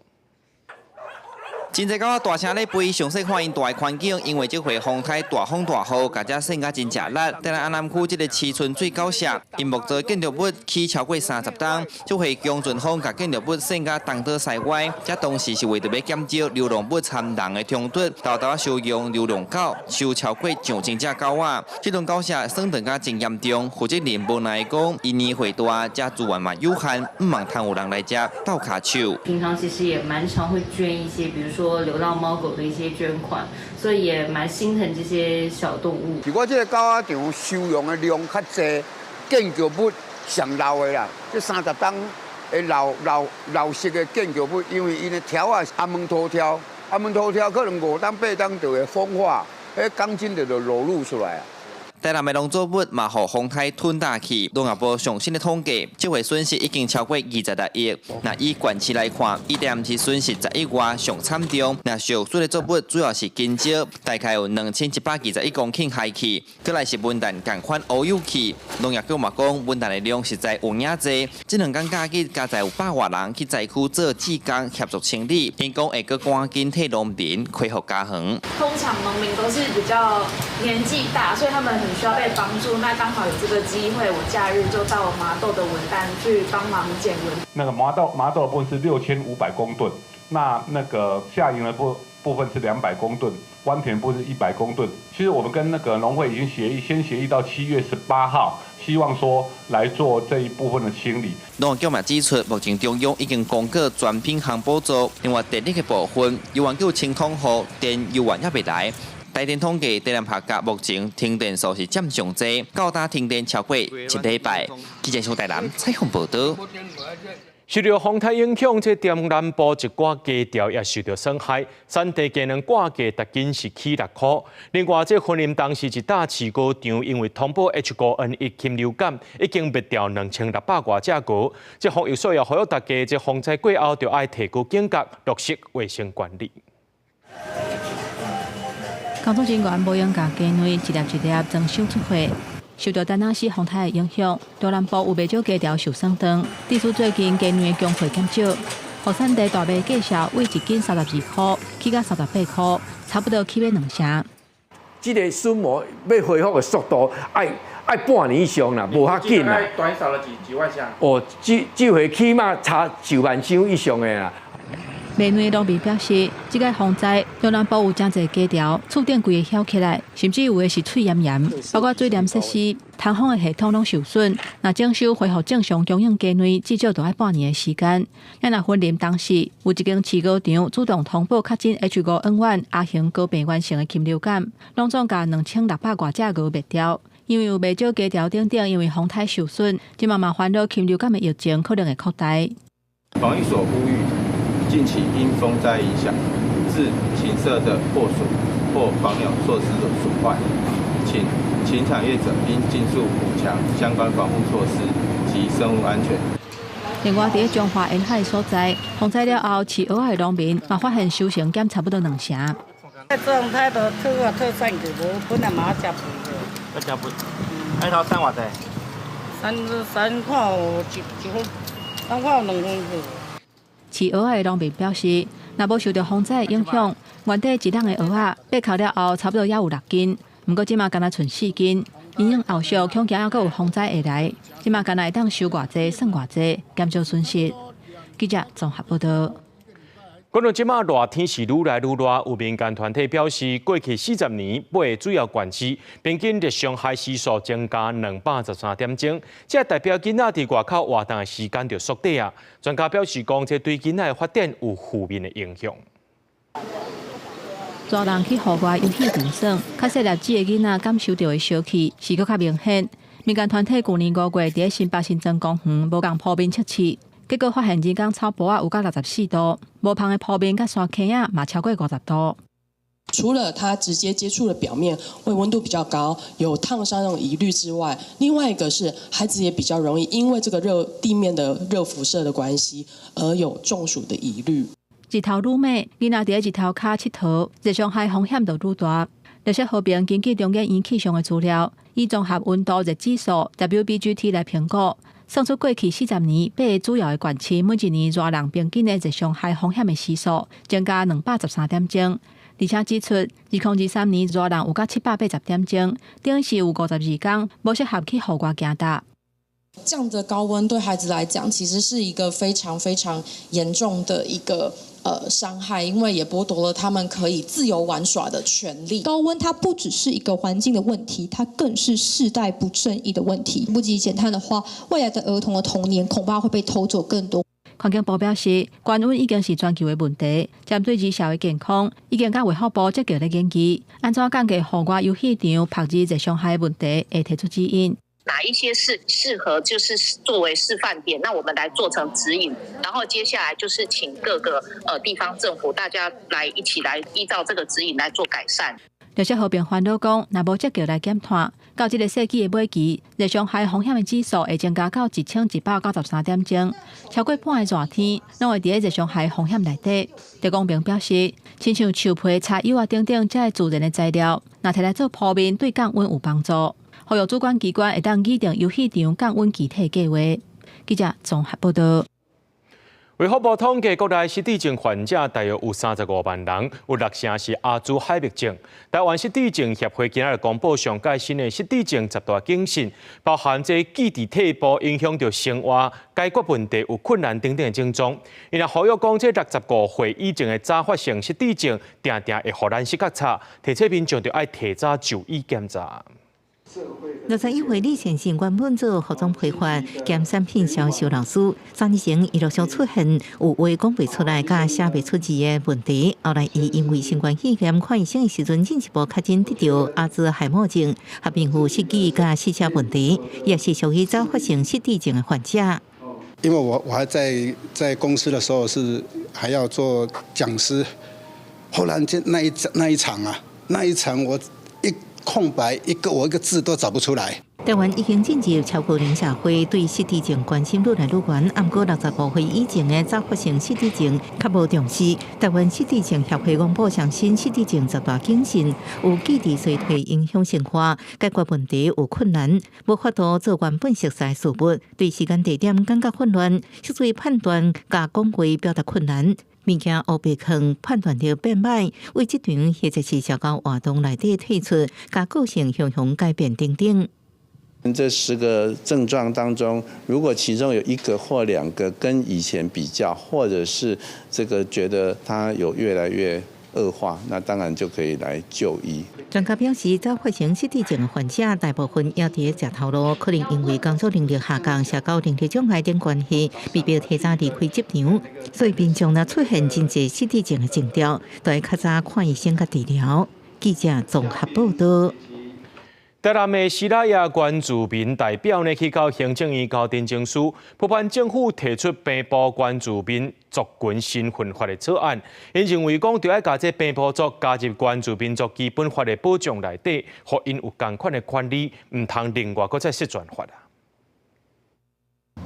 真濟狗仔大聲咧吠，詳細看𪜶蹛的環境，因為這回風颱大風大雨，共遮損甲真食力。台南安南區這个市村水狗社，𪜶木造建築物起超過30冬，這回強陣風共建築物損甲東倒西歪。這當時是為著欲減少流浪物參人的衝突，沓沓收容流浪狗，收超過上千隻狗仔。這棟狗舍損斷甲真嚴重，負責人無奈講，𪜶年歲大，遮資源嘛有限，毋茫通有人來遮鬥跤手。平常其實也蠻常會捐一些，比如說流浪貓狗的一些捐款，所以也蠻心疼這些小動物。是我這个狗仔場收容的量較濟，建築物上老的啦，這30冬的老老老式的建築物，因為𪜶的柱仔阿門塗柱，阿門塗柱可能5冬8冬就會風化，彼鋼筋就就裸露出來啊。台南的農作物嘛，予風颱吞大去。農業部上新的統計，這回損失已經超過26億。若以縣市來看，以台南市損失11外上慘重。若受損的作物主要是香蕉，大概有2121公頃害去。閣來是文旦仝款烏有去。農業局嘛講，文旦的量實在有影濟。這兩工假日，加載有百外人去災區做志工協助清理。𪜶講會閣趕緊替農民恢復家園。通常農民都是比較年紀大，所以他們很需要被幫助。那剛好有這個機會，我假日就到麻豆的文旦去幫忙撿文。那個麻豆的部分是6500公噸，那個下營的部分是200公噸，灣田部分是100公噸。其實我們跟那個農會已經協議，先協議到7月18號，希望說來做這一部分的清理。農業局嘛指出，目前中央已經公告全品項補助，另外電力的部分，猶原叫清統號電猶原猶未來。台電統計，台南客家目前停電數是佔上濟，到今停電超過一禮拜。記者從台南採訪報導。受著風颱影響，這中南部一寡雞條也受著損害，產地雞卵掛價逐斤是起6箍。另外，這雲林東勢一搭飼鵝場，因為通報 H5N1 禽流感，已經滅掉2600外隻鵝。這防疫所也呼籲大家，這風災過後，就愛提高警覺，落實衛生管理。工作人員無閒共雞卵一粒一粒裝箱出貨。受著達納斯風颱的影響，中南部有袂少雞條受損斷。致使最近雞卵的供貨減少，予產地大麥價數為一斤32箍起到38箍，差不多起碼兩成。這個筍膜欲恢復的速度，愛半年以上啦，無較緊啦。短少了幾萬箱。哦，這回起碼差9萬箱以上的啦。賣卵農民表示，這個風災中南部有誠濟雞條，厝頂規个曉起來，甚至有的是碎炎炎，包括水電設施、通風的系統攏受損。若整修恢復正常供應雞卵，至少都愛半年的時間。若雲林東勢有一間飼鵝場主動通報確診 H5N1 亞型高病原性的禽流感，攏總共2600外隻鵝滅掉。因為有袂少雞條等等，因為風颱受損，這嘛嘛煩惱禽流感的疫情可能會擴大。防疫所呼籲，近期因風災影響，致禽舍的破損或防鳥措施的損壞，請禽場業者應盡速補強相關防護措施及生物安全。另外，佇彰化沿海所在，風災了後，飼蚵仔的農民嘛發現收成減差不多兩成。這種態度退啊退散去，無本來嘛食肥的。食肥，一頭產偌濟？三看有一分，三看有2分去。飼蚵仔的農民表示，若無受著風災的影響，原底一籠的蚵仔爬殼了後，差不多猶有6斤，毋過這馬干焦賰4斤。因應後續恐驚猶閣有風災會來，這馬干焦會當收偌濟算偌濟，減少損失。記者綜合報導。講到這馬熱天是愈來愈熱，有民間團體表示，過去40年八个主要縣市平均熱傷害時數增加213點鐘，這代表囡仔佇外口活動的時間就縮短啊。專家表示講，這對囡仔的發展有負面的影響。大人去戶外遊戲場耍，較細粒子的囡仔感受著的燒氣是閣較明顯。民間團體舊年5月佇新北新莊公園無仝鋪面測試。結果發現，人工草坡仔有到64度，無芳的鋪面佮山坑仔嘛超過50度。除了它直接接觸的表面會溫度比較高，有燙傷那種疑慮之外，另外一個是孩子也比較容易因為這個熱地面的熱輻射的關係而有中暑的疑慮。日頭愈猛，囡仔佇日頭跤𨑨迌，熱傷害風險就愈大。綠色和平根據中研院氣象的資料，以綜合溫度熱指數 WBGT 來評估。算出過去40年八个主要的縣市每一年熱人平均的熱傷害風險的時數增加213點鐘，而且指出，2023年熱人有到780點鐘，等於是有52工無適合去戶外行踏。這樣的高溫對孩子來講，其實是一個非常非常嚴重的一個傷害，因為也剝奪了他們可以自由玩耍的權利。高溫它不只是一個環境的問題，它更是世代不正義的問題。不積極減碳的話，未來的兒童的童年恐怕會被偷走更多。環境部表示，高溫已經是全球的問題，針對兒少的健康，已經佮衛福部積極咧研究，按怎降低戶外遊戲場曝熱熱傷害的問題，會提出指引。哪一些是適合就是作為示範點，那我們來做成指引，然後接下來就是請各個地方政府大家來一起來依照這個指引來做改善。綠色和平煩惱講，若無積極來減碳，到這个世紀的尾期，熱傷害風險的指數會增加到1193點鐘，超過半个熱天攏會佇咧熱傷害風險內底。鄭光明表示，親像樹皮、柴油啊等等這个自然的材料，若提來做鋪面，對降溫有幫助。呼籲主管機關會當擬定遊戲場降溫具體計劃。記者綜合報道。衛福部統計，國內失智症患者大約有35萬人，有六成是阿茲海默症。台灣失智症協會今仔日公布上蓋新的失智症十大警訊，包含這記憶退步、影響著生活、解決問題有困難等等的症狀。𪜶也呼籲講，這65歲以前的早發性失智症，定定會予咱視覺差，提醒民眾著愛提早就醫檢查。 61歲李先生原本做服裝批發兼產品銷售老師，3年前伊陸續出現有話講袂出來、佮寫袂出字的問題。後來伊因為新冠肺炎看醫生的時陣，進一步確診得著阿茲海默症，合併有失記佮失車問題，也是屬於早發性失智症的患者。因為我還在公司的時候是還要做講師，忽然間那一場啊，那一場我一空白，一個我一個字都找不出來。台灣已經進入超高齡社會，對失智症關心愈來愈懸。毋過65歲以前的早發性失智症較無重視。台灣失智症協會公布上新失智症十大警訊，有記憶衰退影響生活，解決問題有困難，無法度做原本熟悉的事物，對時間地點感覺混亂，思維判斷佮講話表達困難。物件烏白囥，判斷力變歹，為職場或者是社交活動內底退出，佮個性雄雄改變等等。這10個症狀當中，如果其中有一個或兩個跟以前比較，或者是這個覺得它有越來越惡化，那當然就可以來就醫。專家表示，早發性失智症的患者大部分也佇咧食頭路，可能因為工作能力下降、社交能力障礙等關係，被迫提早離開職場，所以民眾若出現真濟失智症的徵兆，都愛較早看醫生佮治療。記者綜合報道。台南的西拉雅原住民代表呢，去到行政院交陳情書，批判政府提出平埔原住民族群身份法的草案。𪜶認為講，著愛共這平埔族加入原住民族基本法的保障內底，予𪜶有仝款的權利，毋通另外閣再設專法啊。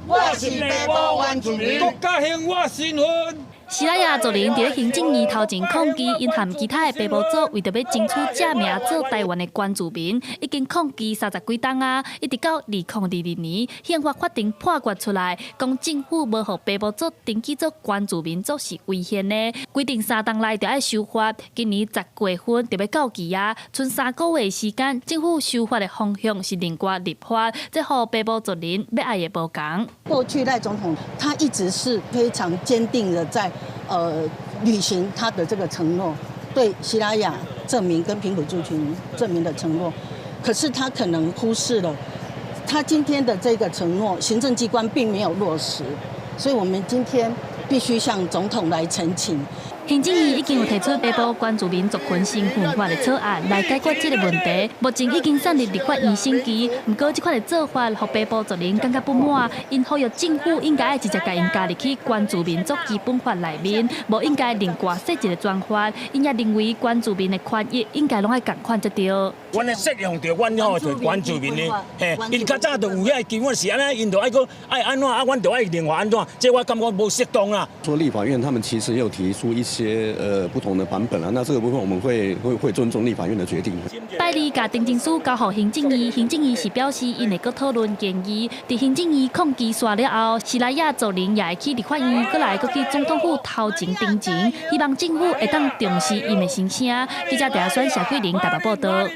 我是平埔原住民，國家還我身份。西拉雅族人佇咧行政院頭前抗議，𪜶和其他的平埔族為著欲爭取正名做台灣的原住民，已經抗議30幾冬啊，一直到2022年，憲法法庭判決出來，講政府無予平埔族登記做原住民族是違憲的，規定3冬內就愛修法。今年10月份就欲到期啊，賰3個月時間，政府修法的方向是另外立法，這予平埔族人欲愛的無仝。過去賴總統他一直是非常堅定的在履行他的這個承諾，對西拉雅正名跟平埔族群正名的承諾，可是他可能忽視了他今天的這個承諾，行政機關並沒有落實，所以我們今天必須向總統來陳情。行政院已經有提出平埔原住民族群身份法的草案來解決這個問題，目前已經送入立法院審議。毋過這款的做法，予平埔族人感覺不滿，𪜶呼籲政府應該愛直接共𪜶加入去原住民族基本法內面，無應該另外設一個專法。𪜶也認為原住民的權益應該攏愛仝款才對。阮咧適用著阮吼，就原住民的，嘿，𪜶較早就有遐基本是按呢，𪜶就愛閣愛按怎啊，阮就愛另外按怎，這我感覺無適當啊。說立法院他們其實有提出一些不同的版本啊，那這個部分我們會尊重立法院的決定。拜二共陳情書交予行政院，行政院是表示𪜶會閣討論建議。佇行政院抗議煞了後，西拉雅族人也會去立法院，閣來閣去總統府頭前陳情，希望政府會當重視𪜶的心聲。記者鄭選謝桂玲台北報道。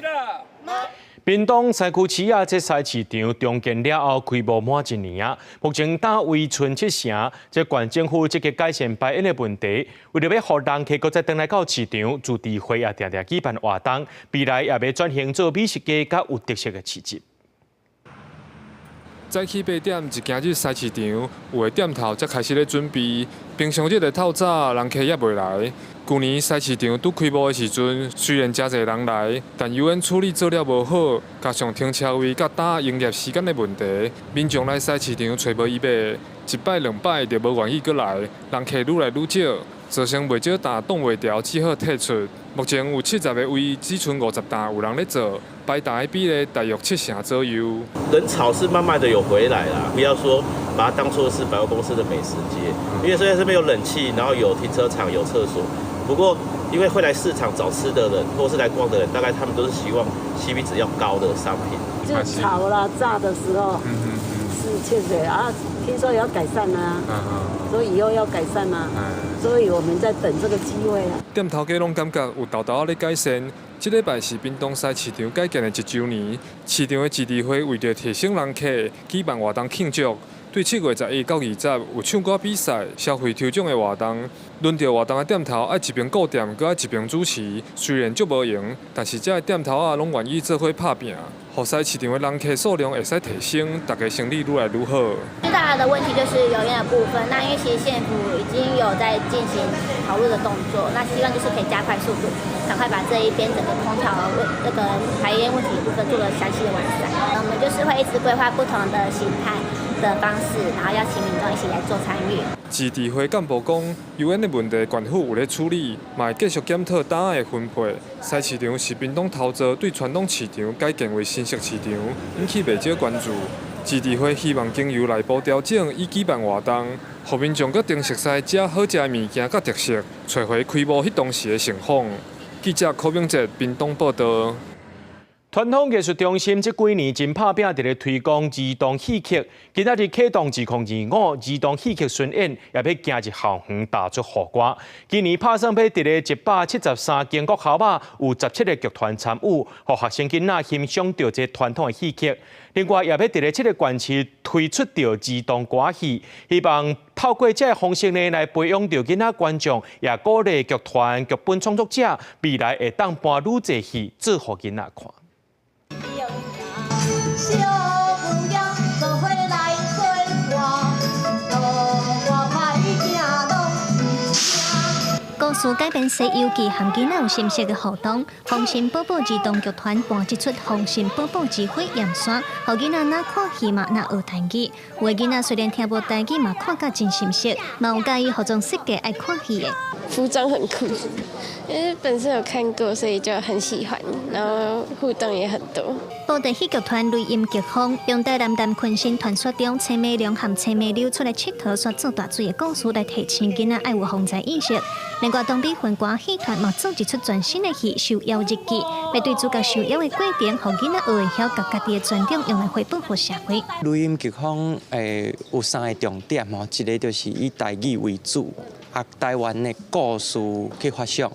屏東西區市仔這菜市場重建了後開幕滿一年啊，目前膽圍賰七成，這縣政府積極改善排煙的問題，為著欲予人客閣再轉來到市場，自治會也定定舉辦活動，未來也欲轉型做美食街佮有特色的市集。早起8點一行入菜市場，有的店頭才開始咧準備。平常日的透早，人客猶未來。舊年菜市場拄開幕的時陣，雖然誠濟人來，但油煙處理做了無好，加上停車位佮擔營業時間的問題，民眾來菜市場揣無伊買，一擺兩擺就無願意閣來，人客愈來愈少。造成袂少擔擋袂牢，只好退出。目前有70個位，只賰50擔有人咧做，排擔的比例大約七成左右。人潮是慢慢的有回來啦，不要說把它當作是百貨公司的美食街，因為雖然這邊有冷氣，然後有停車場、有廁所，不過因為會來市場找吃的人，或是來逛的人，大概他們都是希望 CP 值要高的商品。就炒啦炸的時候，是確實啊，聽說要改善啊，所以以後要改善啊，所以我們在等這個機會啊。店頭家攏感覺有沓沓仔咧改善。這禮拜是屏東西市場改建的一週年，市場的自治會為著提升人客，舉辦活動慶祝。對7月11到20有唱歌比賽、消費抽獎的活動。輪著活動的店頭愛一邊顧店，閣愛一邊主持。雖然足無閒，但是遮的店頭仔攏願意做伙拍拚，予西市場的人客數量會使提升，大家生意愈來愈好。最大的問題就是油煙的部分，那因為其實縣府已經有在進行討論的動作，那希望就是可以加快速度，趕快把這一邊整個空調問這個排煙問題部分做個詳細的完善。我們就是會一直規劃不同的形態的方式，然後邀請民眾一起來做參與。自治會幹部講，油煙的問題，縣府有咧處理，嘛會繼續檢討擔仔的分配。西市場是屏東頭座對傳統市場改建為新式市場，引起袂少關注。自治會希望經由內部調整以舉辦活動，予民眾閣重熟悉遮好食的物件佮特色，揣回開幕彼當時的盛況。記者柯明哲屏東報導。傳統藝術中心這幾年真拍拚佇咧推廣兒童戲曲，今仔日啟動2025兒童戲曲巡演，也欲行入校園打出予歌。今年拍算欲佇咧173間國校仔，有17個劇團參與，予學生囡仔欣賞著這傳統的戲曲。另外，也欲佇咧七個縣市推出著兒童歌戲，希望透過這个方式呢，來培養著囡仔觀眾，也鼓勵劇團劇本創作者未來會當搬愈濟戲做予囡仔看。小姑娘做伙來對歌，我歹聽攏故事改編《西遊記》和囡仔有心適的互動，風神寶寶兒童劇團搬這齣《風神寶寶之火焰山》，予囡仔若看戲嘛，若學台語。有的囡仔雖然聽無台語，嘛看甲真心適，嘛有佮意服裝設計愛看戲的。服裝很酷，因為本身有看過，所以就很喜歡，然後互動也很多。布袋戲劇團雷音劇風，用台南南鯤鯓傳說中青梅龍和青梅柳出來𨑨迌，煞做大水的故事來提醒囡仔愛有防災意識。另外，東美雲歌戲團嘛做一齣全新的戲《收妖日記》，欲對主角收妖的過程，予囡仔學會曉共家己的專長用來回報予社會。雷音劇風有三個重點吼，一個就是以台語為主，啊，台灣的故事去發想。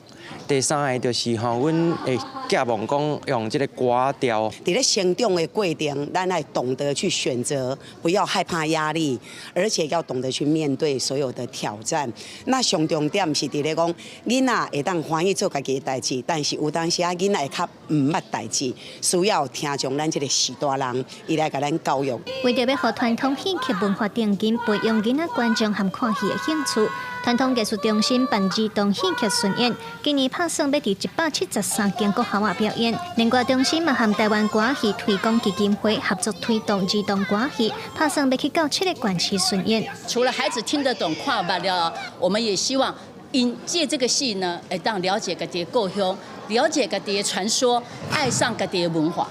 第三個就是吼，阮會寄望講用這個歌調。佇咧成長的過程，咱愛懂得去選擇，不要害怕壓力，而且要懂得去面對所有的挑戰。那上重點是佇咧講，囡仔會當歡喜做家己的代誌，但是有當時仔囡仔會較毋捌代誌，需要聽從咱這個序大人，伊來共咱教育。為著欲予傳統戲曲文化重金，培養囡仔觀眾和看戲的興趣，傳統藝術中心辦兒童戲曲巡演，今年拍算欲佇173間國校仔表演。另外，中心嘛和台灣歌戲推廣基金會合作推動兒童歌戲，拍算欲去到七个縣市巡演。除了孩子聽得懂、看捌了，我們也希望𪜶藉這個戲呢，會當了解家己的故鄉，了解家己的傳說，愛上家己的文化。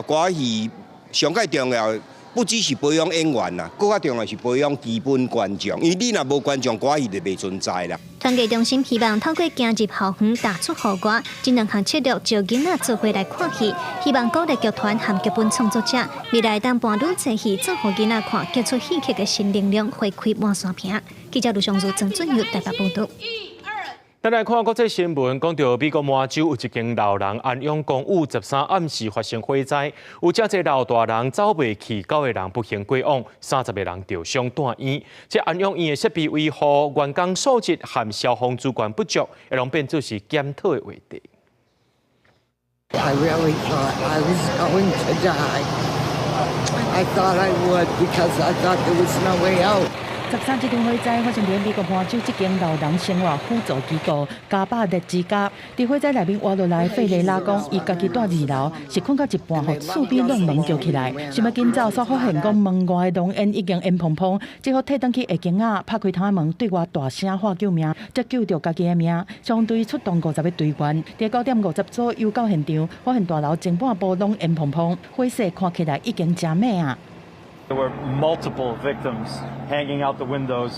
歌戲上蓋重要，不只是培養演員啦，閣較重要是培養基本觀眾，因為你若無觀眾，歌戲就袂存在啦。團藝中心希望透過行入校園打出予歌，這兩項策略招囡仔做伙來看戲，希望鼓勵劇團和劇本創作者未來當搬愈濟戲做予囡仔看，結出戲曲的新能量，回饋滿山坪。記者盧尚如、曾俊佑台北報導。咱來看國際新聞，講著美國麻州有一間老人安養公寓13暗時發生火災，有遮濟老大人走袂去，九個人不幸過往，30個人著傷蹛院。這安養院的設備維護、員工素質和消防資源不足，會攏變做是檢討的話題。 I really thought I was going to die. I thought I would because I thought there was no way out. 13這場火災發生佇美國麻州這間老人生活輔助機構加百列之家。佇火災內面活落來，費雷拉講，伊家己蹛二樓，是睏到一半，予厝邊挵門叫起來，想欲緊走，煞發現講門外的濃煙已經煙蓬蓬，只好退轉去下間仔，拍開窗門，對外大聲喊救命，才救著家己的命。消防隊出動50個隊員，佇9點50左右到現場，發現大樓前半部攏煙蓬蓬，火勢看起來已經誠猛啊！ There were multiple victims hanging out the windows,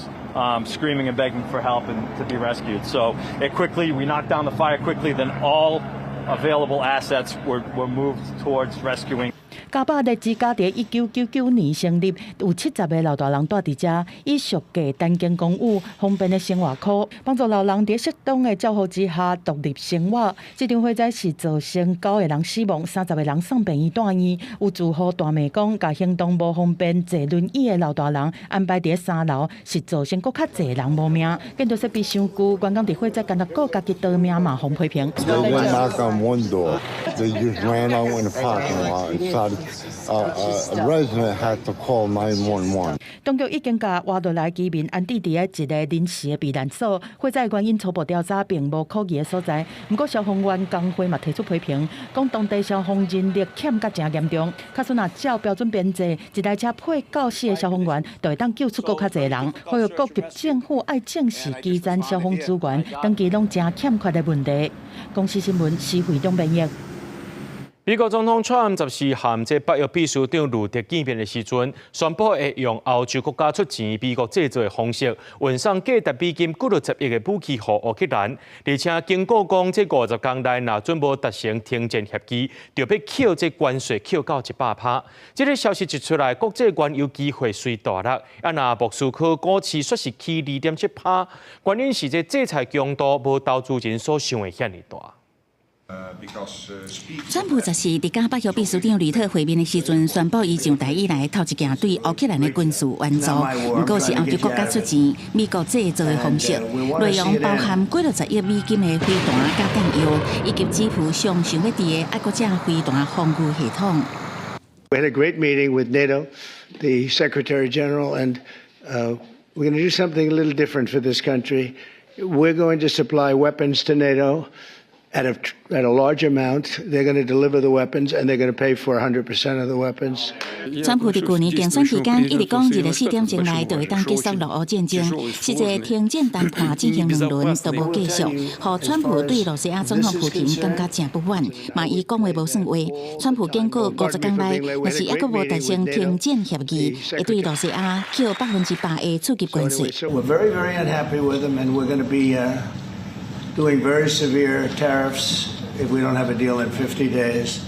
screaming and begging for help and to be rescued. So it quickly, we knocked down the fire quickly, then all available assets were moved towards rescuing. 加百列之家佇1999年成立，有70個老大人蹛佇遮，以屬價單間公寓、方便的生活區，幫助老人佇適當的照護之下獨立生活。這場火災是造成九個人死亡，30個人送病院住院。有住戶大罵講，共行動無方便、坐輪椅的老大人安排佇三樓，是造成閣較濟人無命。建築設備傷舊，員工佇火災干焦顧家己逃命嘛，予批評。 They didn't knock on one door. They just ran out in the parking lot and started. A resident had to call 911. 當局已經共活落來居民安置佇一个臨時的避難所。火災原因初步調查並無可疑的所在。毋過消防員工會嘛提出批評，講當地消防人力欠甲誠嚴重。假使若照標準編制，一台車配夠四个消防員，就會當救出閣較濟人。呼籲各級政府愛正視基層消防資源長期攏誠欠缺的問題。公視新聞施惠中編譯。美國總統川普14和這北約秘書長呂特見面的時陣，宣布會用歐洲國家出錢、美國製造的方式，運送價值美金幾落十億的武器予烏克蘭，而且警告講，這50天內若準無達成停戰協議，就欲扣這關稅扣到100%。這个消息一出來，國際原油期貨隨大落，啊若莫斯科股市煞是起2.7%，原因是這制裁強度無投資人所想的遐爾大。川普14佇佮北約秘書長呂特會面的時陣，宣布伊上台以來頭一件對烏克蘭的軍事援助，毋過是歐洲國家出錢、美國製造的方式，內容包含幾落十億美金的飛彈佮彈藥，以及支付上想欲佇的愛國者飛彈防禦系統。 We had a great meeting with NATO, the Secretary General, and we're going to do something a little different for this country. We're going to supply weapons to NATO at a large amount. They're going to deliver the weapons and they're going to pay for 100% of the weapons. 川普佇舊年競選期間一直講，24點鐘內就會當結束俄烏戰爭，實際停戰談判進行兩輪都無繼續，予川普對羅西亞總統普廷感覺誠不滿，嘛伊講話無算話。川普警告50天內，若是猶閣無達成停戰協議，會對羅西亞扣100%的次級關稅。 We're very, very unhappy with them and we're going to be doing very severe tariffs if we don't have a deal in 50 days.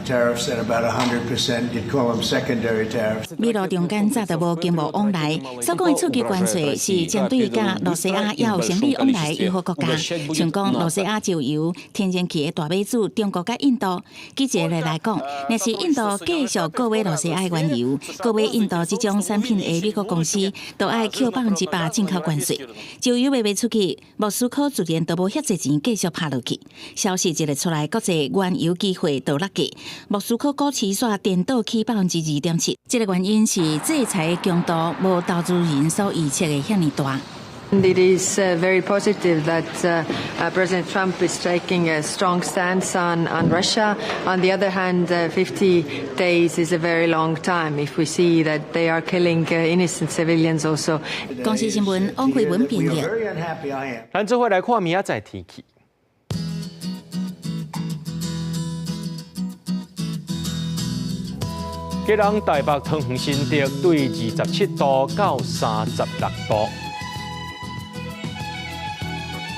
Tariffs at about 100%. You'd call them secondary tariffs. 美羅中間早就無經貿往來，所講的次級關稅是針對佮羅西亞也有生意往來友好國家，像講羅西亞石油、天然氣的大買主中國佮印度。舉一个例來講，若是印度繼續購買羅西亞的原油，購買印度這種產品的美國公司，都愛扣100%進口關稅。石油賣袂出去，莫斯科自然就無遐濟錢繼續拍落去。消息一个出來，國際原油期貨就落價。莫斯科股市煞顛倒起2.7%，這个原因是制裁的強度無投資人所預測的遐爾大。 It is very positive that President Trump is taking a strong stance on Russia. On the other hand, 50 days is a very long time if we see that they are killing innocent civilians also. 公視新聞王慧文編譯。咱做伙來看明仔載天氣。基隆、台北、桃園、新竹對27度到36度。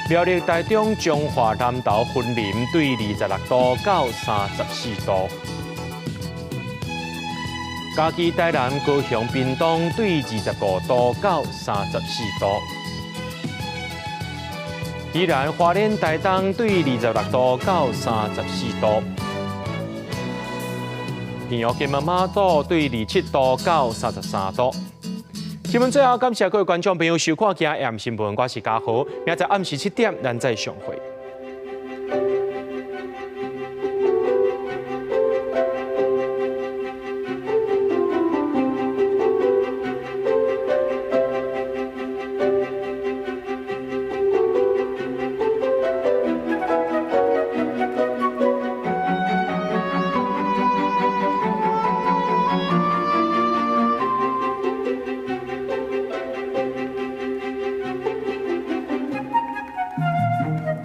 苗栗、台中、彰化、南投、雲林對26度到34度。嘉義、台南、高雄、屏東對25度到34度。宜蘭、花蓮、台東對26度到34度。平陽、金門、馬祖對27度到33度。新聞最後，感謝各位觀眾朋友收看今日新聞，我是嘉豪，明仔載暗時7點，咱再相會。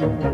視。